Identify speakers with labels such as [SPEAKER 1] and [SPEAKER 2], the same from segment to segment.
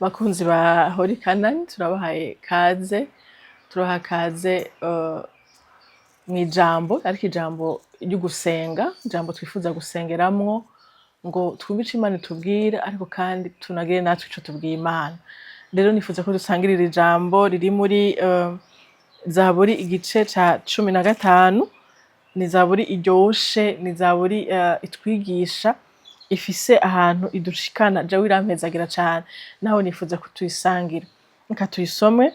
[SPEAKER 1] Bakunzi ba Holy Canaan, turabahaye kaze, turabaha kaze mw'ijambo, ariko ijambo ry'ugusenga, ijambo twifuza gusengeramwo ngo twumve ico Imana itubwira, ariko kandi tunagire natwe ico tubwiye Imana. Rero nifuza ko dusangirira ijambo riri muri Zaburi igice ca 15. Ni zaburi iryoshe, ni zaburi itwigisha, ifise ahantu idushikana. Jewe irampezagira cane, nawe nifuza ko tuyisangira. Reka tuyisome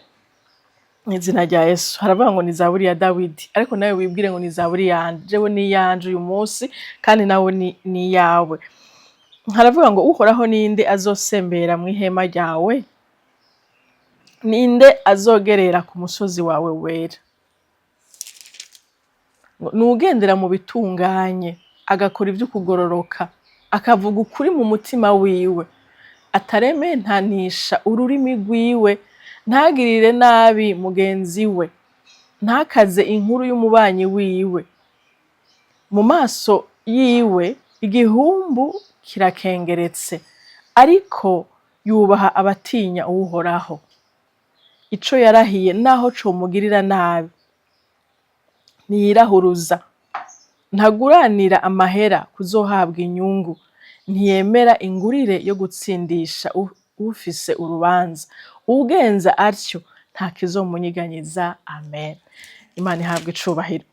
[SPEAKER 1] mw'izina rya Yesu. Haravuga ngo ni zaburi ya Dawidi, ariko nawe wibwire ngo ni zaburi yanje. Jewe ni iyanje uyu munsi, kandi nawe ni iyawe. Haravuga ngo: "Uhoraho, ninde azosembera mw'ihema ryawe? Ninde azogerera ku musozi wawe wera?" Ngo nuwugendera mu bitunganye, agakora ivy'ukugororoka, akavuga ukuri mu mutima wiwe, atarementanisha ururimi rwiwe, ntagirire nabi mugenzi we, ntakaze inkuru y'umubanyi wiwe. Mu maso yiwe igihumbu kirakengeretse, ariko yubaha abatinya Uhoraho. Ico yarahiye, naho comugirira nabi, ntiyirahuruza. Ntaguranira amahera kuzohabwa inyungu, ntiyemera ingurire yo gutsindisha uwufise urubanza. Uwugenza atyo nta kizomunyiganyiza." Amen. Imana ihabwe icubahiro.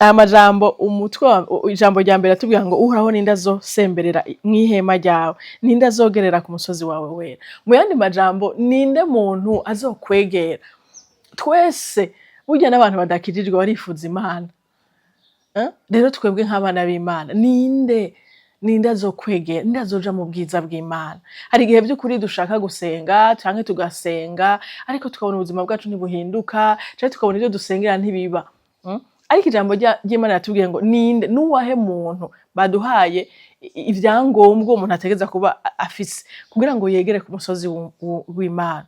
[SPEAKER 1] Aya majambo, umutwe wa ijambo rya mbere atubwira ngo: "Uhoraho, ninde azosemberera mw'ihema ryawe? Ninde azogerera ku musozi wawe wera?" Mu yandi majambo, ninde muntu azokwegera? Twese burya, n'abantu badakijijwe barifuza Imana. Rero twebwe nk'abana b'Imana, ninde azokwegera? Ninde azoja mu bwiza bw'Imana? Hari igihe by'ukuri dushaka gusenga canke tugasenga, ariko tukabona ubuzima bwacu ntibuhinduka, canke tukabona ivyo dusengera ntibiba. Ariko ijambo ry'Imana riratubwiye ngo: ninde, n'uwahe muntu baduhaye ivyangombwa umuntu ategereza kuba afise kugira ngo yegere ku musozi w'Imana?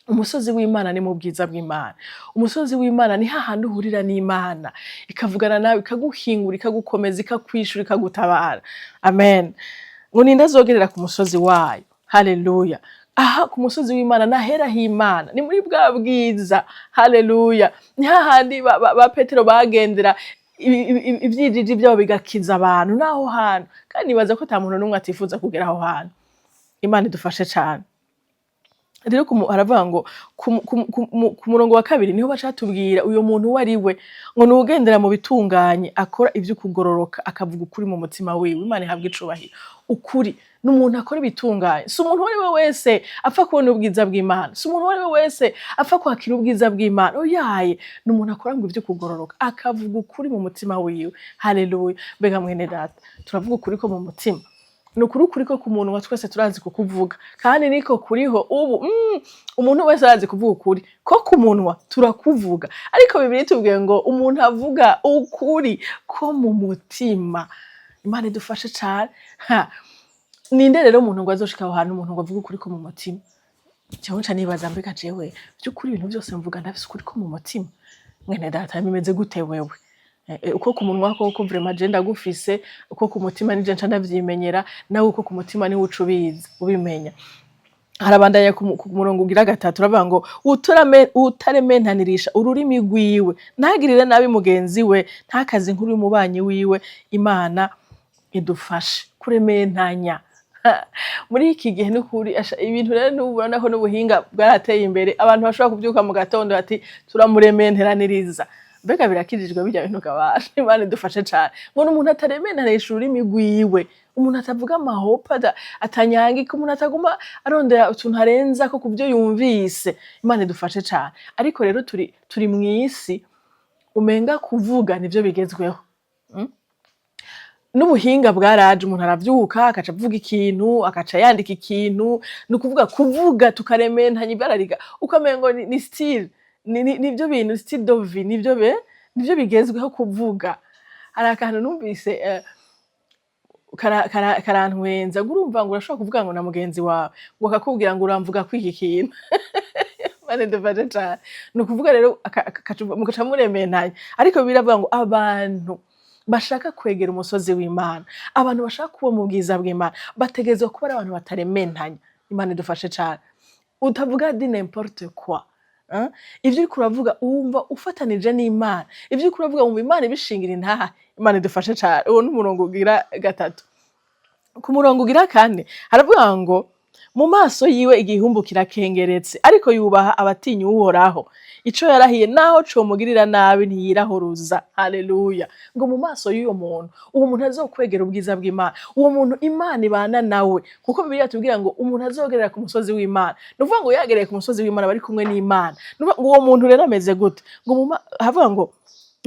[SPEAKER 1] Umusozi w'Imana ni mu bwiza bw'Imana. Umusozi w'Imana ni hahandi uhurira n'Imana, ikavugana nawe, ikaguhingura, ikagukomeza, ikakwishura, ikagutabara. Amen. Ngo: ninde azogerera ku musozi wayo? Haleluya. Aha ku musozi w'Imana nahera h'Imana, ni muri bwa bwiza. Haleluya. Ni hahandi ba Petero bagendera, ivyijiji vyabo bigakiza abantu. Naho hantu kandi nibaza ko ata muntu n'umwe atifuza kugera aho hantu. Imana idufashe cane. Rero haravuga ngo ku murongo wa kabiri niho baca batubwira uyo muntu uwo ari we, ngo ni uwugendera mu bitunganye, akora ivy'ukugororoka, akavuga ukuri mu mutima wiwe. Imana ihabwe icubahiro. Ukuri ni umuntu akora ibitunganye. Si umuntu uwo ari we wese apfa kubona ubwiza bw'Imana, si umuntu uwo ari we wese apfa kwakira ubwiza bw'Imana. Oyaye, ni umuntu akora ngo ivy'ukugororoka, akavuga ukuri mu mutima wiwe. Haleluya. Mbega mwene data, turavuga ukuri ko mu mutima? Ni ukuri, ukuri ko ku munwa twese turazi kukuvuga, kandi niko kuriho ubu. Umuntu wese arazi kuvuga ukuri ko ku munwa, turakuvuga, ariko Bibiliya itubwiye ngo umuntu avuga ukuri ko mu mutima. Imana idufashe cane. Ha, ninde rero umuntu ngo azoshika aho hantu, umuntu ngo avuge ukuri ko mu mutima? Jewe nca nibaza: mbega jewe vy'ukuri ibintu vyose mvuga ndafise ukuri ko mu mutima? Mwene data, bimeze gute wewe? Uko ku munwa koko vraiment je ndagufise, uko ku mutima nije nca ndavyimenyera, nawe uko ku mutima niwe uca ubizi, ubimenya. Harabandanya ku murongo ugira gatatu, uravuga ngo: "Utarementanirisha ururimi rwiwe, ntagirire nabi mugenzi we, ntakaze inkuru y'umubanyi wiwe." Imana idufashe kurementanya muri iki gihe. N'ukuri ibintu rero n'ubu urabona ko n'ubuhinga bwarateye imbere, abantu bashobora kuvyuka mu gatondo bati: "Turamurementeraniriza." Mbega birakijijwe birya bintu kabasha? Imana idufashe cane. Ngo ni umuntu ataremenanisha ururimi rwiwe, umuntu atavuga amahopa, atanyangika, umuntu ataguma arondera utuntu arenzako ku vyo yumvise. Imana idufashe cane. Ariko rero turi mw'isi umenga kuvuga nivyo bigezweho. N'ubuhinga bwaraje, umuntu aravyuka akaca avuga ikintu, akaca yandika ikintu. Ni ukuvuga kuvuga tukarementanya ibarariga, ukamengo ni style, nivyo bintu, style de vie, nivyo bigezweho kuvuga. Hari akantu numvise karantwenza, ngo urumva ngo urashobora kuvuga ngo na mugenzi wawe, ngo akakubwira ngo: "Uramvuga kwiki kintu." Imana idufashe cane. Ni ukuvuga rero mugaca murementanya. Ariko biravuga ngo abantu bashaka kwegera umusozi w'Imana, abantu bashaka kuba mu bwiza bw'Imana, bategerezwa kuba ari abantu batarementanya. Imana idufashe cane. Utavuga du n'importe quoi, hein? Ivyo uriko uravuga wumva ufatanije n'Imana, ivyo uriko uravuga wumva Imana ibishingira intahe. Imana idufashe cane. Uwo ni umurongo ugira gatatu. Ku murongo ugira kane haravuga ngo mu maso yiwe igihumbu kirakengeretse, ariko yubaha abatinya Uhoraho. Ico yarahiye, naho comugirira nabi, ntiyirahuruza. Haleluya! Ngo mu maso y'uwo muntu, uwo muntu azokwegera ubwiza bw'Imana, uwo muntu Imana ibana nawe, kuko Bibiliya tubwira ngo umuntu azogerera ku musozi w'Imana, ni ukuvuga ngo yagereye ku musozi w'Imana bari kumwe n'Imana. Ni ukuvuga ngo uwo muntu rero ameze gute? Ngo havuga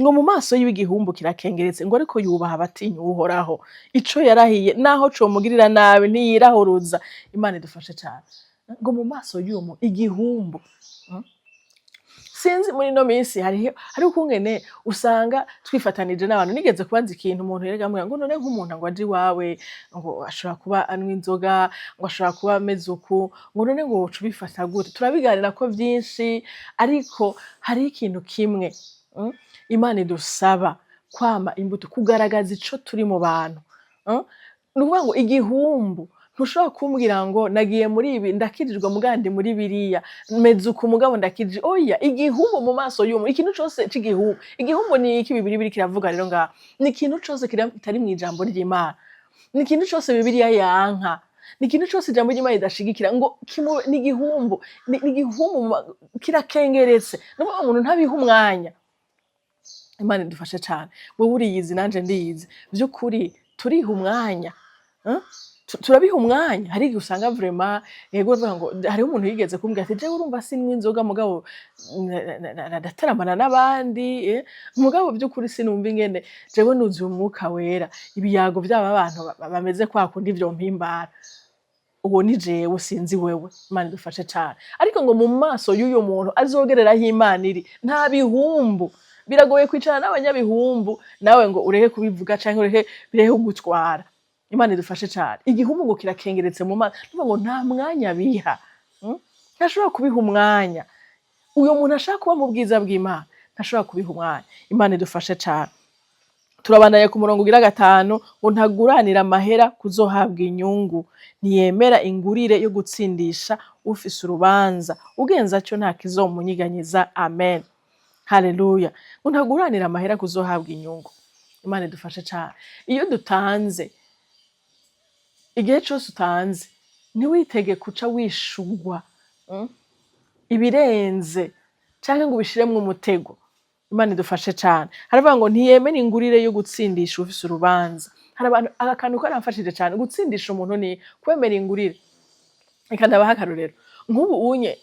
[SPEAKER 1] ngo mu maso yiwe igihumbu kirakengeretse, ngo ariko yubaha abatinya Uhoraho. Ico yarahiye, naho comugirira nabi, ntiyirahuruza. Imana idufashe cane. Ngo mu maso y'uwo muntu igihumbu. Sinzi, muri ino minsi hariho ukungene usanga twifatanije n'abantu. Nigeze kubaza ikintu umuntu yerega ambwira ngo none nk'umuntu ngo aje iwawe, ngo ashobora kuba anywa inzoga, ngo ashobora kuba ameze uku, ngo none ngo woca ubifata gute? Turabiganira ko vyinshi, ariko hariho ikintu kimwe, Imana idusaba: kwama imbuto, kugaragaza ico turi mu bantu. Ni ukuvuga ngo igihumbu, ntushobora kumbwira ngo nagiye muri ibi, ndakirijwe, mugandi muri biriya, meze uku, mugabo ndakijijwe. Oya, igihumbu mu maso y'umuntu, ikintu cose c'igihumbu. Igihumbu ni iki Bibiliya biriko iravuga rero ngaha? Ni ikintu cose kitari mw'ijambo ry'Imana, ni ikintu cose Bibiliya yanka, ni ikintu cose ijambo ry'Imana ridashigikira. Ngo ni igihumbu, ni igihumbu, kirakengeretse. Ni ukuvuga ngo umuntu ntabiha umwanya. Imana idufashe cane. Wewe uriyizi, nanje ndiyizi. Vy'ukuri turiha umwanya, eh? Turabiha umwanya. Hari igihe usanga vraiment, yego, bavuga ngo hariho umuntu yigeze kumbwira ati: "Jewe urumva sinywa inzoga, mugabo ndateramana n'abandi, mugabo vy'ukuri sinumva ingene jewe nuzuye Umwuka Wera, ibiyago vy'aba bantu bameze kwa kundi vyompimbara." Uwo ni jewe, sinzi wewe. Imana idufashe cane. Ariko ngo mu maso y'uyo muntu azogereraho Imana iri, nta bihumbu. Biragoye kwicarana n'abanyabihumbu nawe ngo ureke kubivuga canke ureke bireke kugutwara. Imana idufashe cane. Igihumbu ngo kirakengeretse mu maso, nukuvuga ngo nta mwanya biha, Ntashobora kubiha umwanya. Uyo muntu ashaka kuba mu bwiza bw'Imana ntashobora kubiha umwanya. Imana idufashe cane. Turabandanya ku murongo ugira gatanu, ngo ntaguranira amahera kuzohabwa inyungu, ntiyemera ingurire yo gutsindisha ufise urubanza. Ugenza atyo nta kizomunyiganyiza. Amen, haleluya. Ngo ntaguranira amahera kuzohabwa inyungu. Imana idufashe cane. Iyo dutanze, igihe cose utanze, ntiwitege kuca wishugwa, Ibirenze canke ngo ubishiremwo umutego. Imana idufashe cane. Haravuga ngo ntiyemera ingurire yo gutsindisha ufise urubanza. Hari abantu, aka kantu karamfashije cane. Gutsindisha umuntu ni kwemera ingurire. Reka ndabaha akarorero. Nk'ubu unye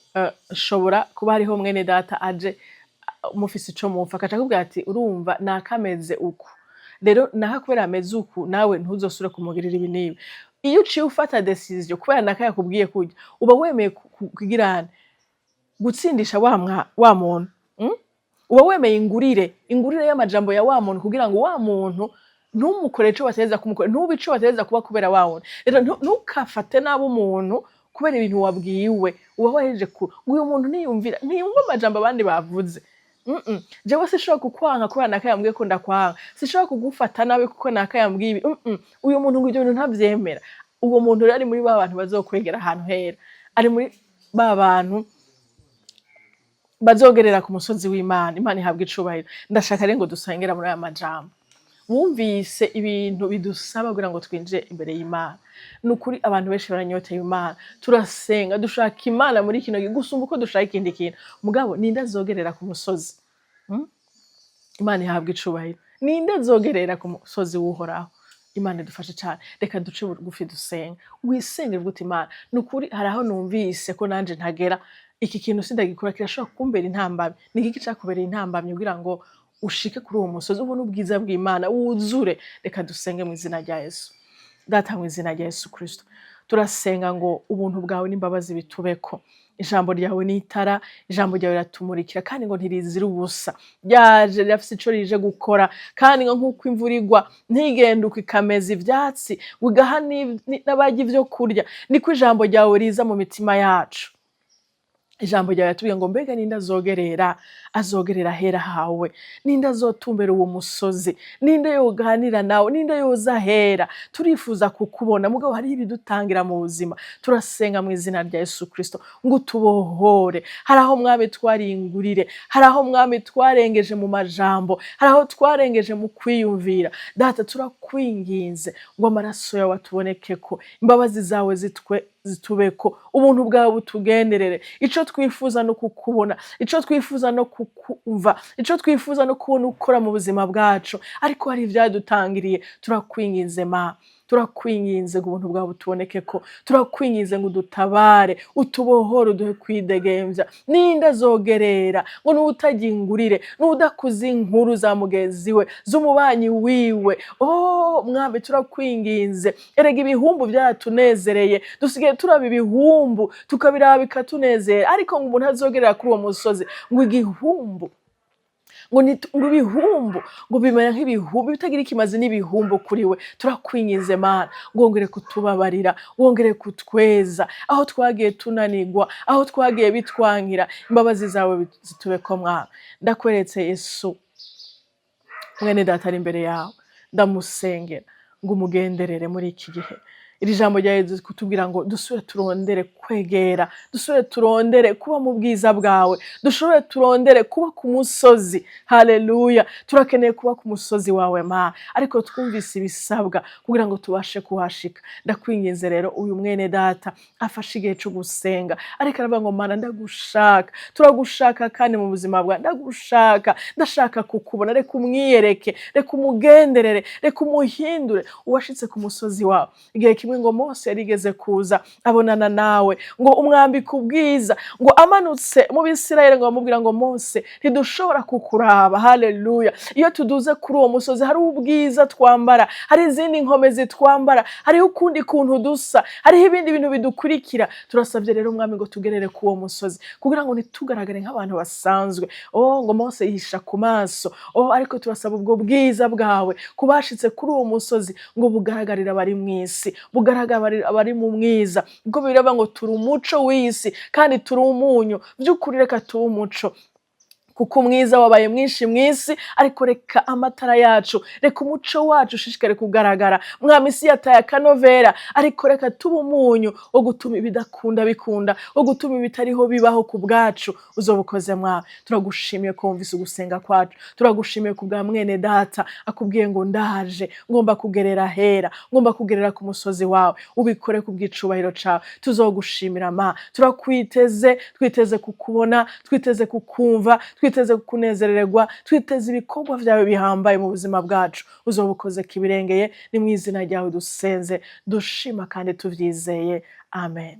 [SPEAKER 1] nshobora kuba hariho mwene data aje, mufise ico mupfa, akaca akubwira ati: "Urumva nakameze uku, rero naka kubera ameze uku, nawe ntuzosubire kumugirira ibi n'ibi." Iyo uciye ufata décision kubera naka yakubwiye kurya, uba wemeye kugirana gutsindisha wa muntu, Uba wemeye ingurire y'amajambo ya wa muntu, kugira ngo wa muntu ntumukore ico bategereza kumukorera, ntube ico bategereza kuba kubera wa wundi. Rero ntukafate nabi umuntu kubera ibintu wabwiwe. Uba wahejeje ku ngo uyu muntu ntiyumvira, ntiyumva amajambo abandi bavuze. Jewe sinshobora kukwanka kubera naka yambwiye ko ndakwanka, sinshobora kugufata nabi kuko naka yambwiye ibi. Uyu muntu ngo ivyo bintu ntavyemera. Uwo muntu rero ari muri ba bantu bazokwegera ahantu hera, ari muri ba bantu bazogerera ku musozi w'Imana. Imana ihabwa icubahiro. Ndashaka rero ngo dusengera muri aya majambo. Wumvise ibintu bidusaba kugira ngo twinjire imbere y'Imana. Ni ukuri abantu benshi baranyoteye Imana. Turasenga, dushaka Imana muri kino gihe gusumba uko dushaka ikindi kintu. Mugabo ninde azogerera ku musozi? Imana ihabwa icubahiro. Ninde azogerera ku musozi w'Uhoraho? Imana idufashe cane. Reka duce bugufi, dusenga. Wisenge, uvuge uti: "Imana, ni ukuri hari aho numvise ko nanje ntagera. Iki kintu sindagikora, kirashobora kumbera intambamyi." Ni igiki cakubereye intambamyi kugira ngo ushike kuri uwo musozi, ubone ubwiza bw'Imana, wuzure? Reka dusenge mu izina rya Yesu. Data, mu izina rya Yesu Kristo, turasenga ngo ubuntu bwawe n'imbabazi bitubeko. Ijambo ryawe ni itara, ijambo ryawe riratumurikira, kandi ngo ntirizira ubusa. Ryaje rirafise ico rije gukora, kandi ngo nk'uko imvura igwa ntigenduka, ikameza ivyatsi, ngo igaha n'abarya ivyo kurya, niko ijambo ryawe riza mu mitima yacu. Ijambo ryawe yatubwiye ngo mbega ninde azogerera azogerera ahera hawe? Ninde azotumbera uwo musozi? Ninde yoganira nawe? Ninde yoza ahera? Turifuza kukubona, mugabo hariho ibidutangira mu buzima. Turasenga mu izina rya Yesu Kristo ngo utubohore. Hari aho, Mwami, twaringurire, hari aho, Mwami, twarengeje mu majambo, hari aho twarengeje mu kwiyumvira. Data, turakwinginze ngo amaraso yawe atubonekeko, imbabazi zawe zitwe zitubeko, ubuntu bwawe butugenderere. Ico twifuza no kukubona, ico twifuza no kukumva, ico twifuza no kubona ukora mu buzima bwacu, ariko hari ivyadutangiriye. Turakwinginze ma, turakwinginze ngo ubuntu bwawe butubonekeko, turakwinginze ngo udutabare, utubohore, uduhe kwidegemvya. Ninde azogerera? Ngo n'uwutagira ingurire, n'udakuza inkuru za mugenzi we, z'umubanyi wiwe. Oh Mwami, turakwinginze. Erega ibihumbu byaratunezereye, dusigaye turaba ibihumbu tukabiraba bikatunezera, ariko ngo umuntu azogerera kuri uwo musozi, ngo igihumbu, ngo ibihumbu ngo bimera nk'ibihumbu bitagira ikimazi n'ibihumbu kuri we. Turakwinginze Mana ngo wongere kutubabarira, wongere kutweza aho twagiye tunanigwa, aho twagiye bitwankira. Imbabazi zawe zitubeko. Mwana, ndakweretse Yesu mwene Data ari imbere yawe, ndamusengera ngo umugenderere muri iki gihe. Iri jambo rya Yezu kutubwira ngo dusubire turondere kwegera, dusubire turondere kuba mu bwiza bwawe, dushobore turondere kuba ku musozi. Haleluya! Turakeneye kuba ku musozi wawe ma, ariko twumvise ibisabwa kugira ngo tubashe kuhashika. Ndakwinginze rero, uyu mwene Data afashe igihe cyo gusenga, ariko aravuga ngo: "Mana, ndagushaka, turagushaka kandi mu buzima bwawe ndagushaka, ndashaka kukubona." Reka umwiyereke, reka umugenderere, reka umuhindure uwashitse ku musozi wawe. Igihe kimwe ngo Mose yarigeze kuza abonana nawe, ngo umwambika ubwiza, ngo amanutse mu Bisirayeli ngo bamubwira ngo: "Mose, ntidushobora kukuraba." Haleluya! Iyo tuduze kuri uwo musozi hari ubwiza twambara, hari izindi nkomezi twambara, hariho ukundi kuntu dusa, hariho ibindi bintu bidukurikira. Turasabye rero, Mwami, ngo tugerere ku uwo musozi kugira ngo ntitugaragare nk'abantu basanzwe. Oh, ngo Mose yihisha ku maso. Oh, ariko turasaba ubwo bwiza bwawe kubashitse kuri uwo musozi ngo bugaragarire abari mu isi, bugaragara abari mu mwiza, kuko biravuga ngo turi umuco w'isi kandi turi umunyu. By'ukuri reka tube umuco, kuko umwiza wabaye mwinshi mu isi, ariko reka amatara yacu, reka umuco wacu ushishikare kugaragara. Mwami, isi yataye akanovera, ariko reka tube umunyu wo gutuma ibidakunda bikunda, wo gutuma ibitariho bibaho ku bwacu. Uzoba ukoze, Mwami. Turagushimiye ko wumvise ugusenga kwacu. Turagushimiye ku bwa mwene Data akubwiye ngo: "Ndaje, ngomba kugerera hera, ngomba kugerera ku musozi wawe." Ubikore ku bw'icubahiro cawe, tuzogushimira ma. Turakwiteze, twiteze kukubona, twiteze kukumva, twiteze kukunezerererwa, twiteze ibikorwa vyawe bihambaye mu buzima bwacu. Uzoba ukoze kibirengeye. Ni mu izina ryawe dusenze, dushima kandi tuvyizeye. Amen.